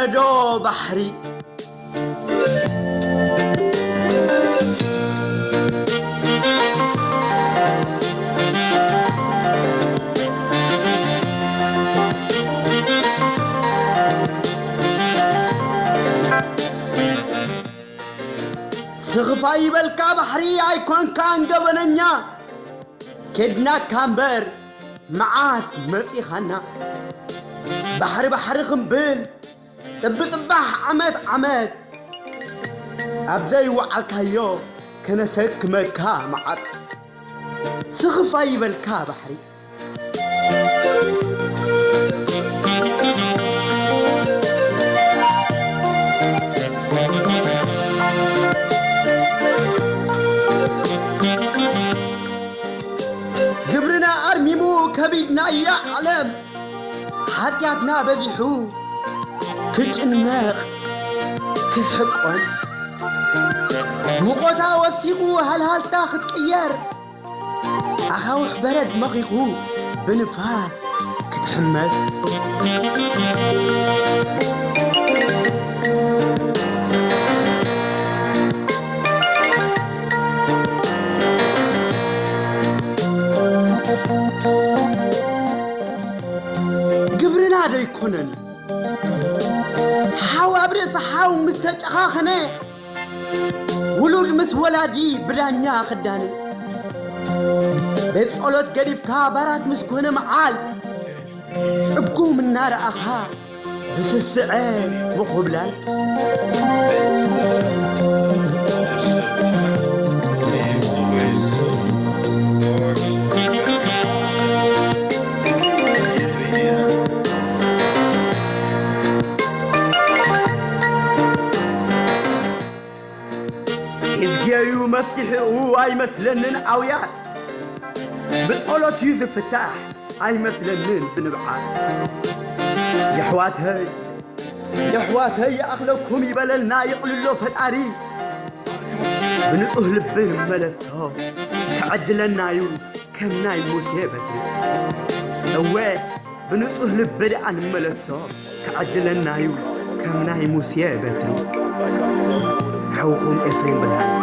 ዶ ባሕሪ። ስኽፋ ይበልካ ባሕሪ ኣይኮንካን ገበነኛ። ኬድናካ እምበር መዓስ መጺኻና። ባሕሪ ባሕሪ ክንብል ጽብጽባሕ ዓመት ዓመት ኣብ ዘይወዓልካዮ ከነሰክመካ መዓት። ስኽፋ ይበልካ ባሕሪ። ግብርና ኣርሚሙ ከቢድና እያ ዓለም። ሓጢኣትና በዚሑ ክጭነቕ ክሕቆን። ሙቐታ ወሲኹ ሃልሃልታ ክትቅየር። ኣኻውሕ በረድ መኺኹ ብንፋስ ክትሕመስ። ግብርና ደይኮነን ሓው ኣብ ርእሲ ሓው ምስ ተጨኻኸነ፣ ውሉድ ምስ ወላዲ ብዳኛ ክዳነ። ቤት ጸሎት ገዲፍካ ባራት ምስ ኮነ መዓል፣ ጽጉም እናረኣኻ ብስስዐ ምኹብላል። ሕዝጊ እዩ መፍትሒኡ ኣይመስለንን ኣውያት። ብጸሎት እዩ ዝፍታሕ ኣይመስለንን ብንብዓት። የሕዋተይ፣ የሕዋተይ ይኣኽለኩም ይበለልና ይቕልሎ ፈጣሪ። ብንጹህ ልቢ ንመለሶ ክዕድለና እዩ ከም ናይ ሙሴ በትሪ። እወ፣ ብንጹህ ልቢ ደኣ ንመለሶ ክዕድለና እዩ ከም ናይ ሙሴ በትሪ። ሓውኹም ኤፍሬም ብርሃን።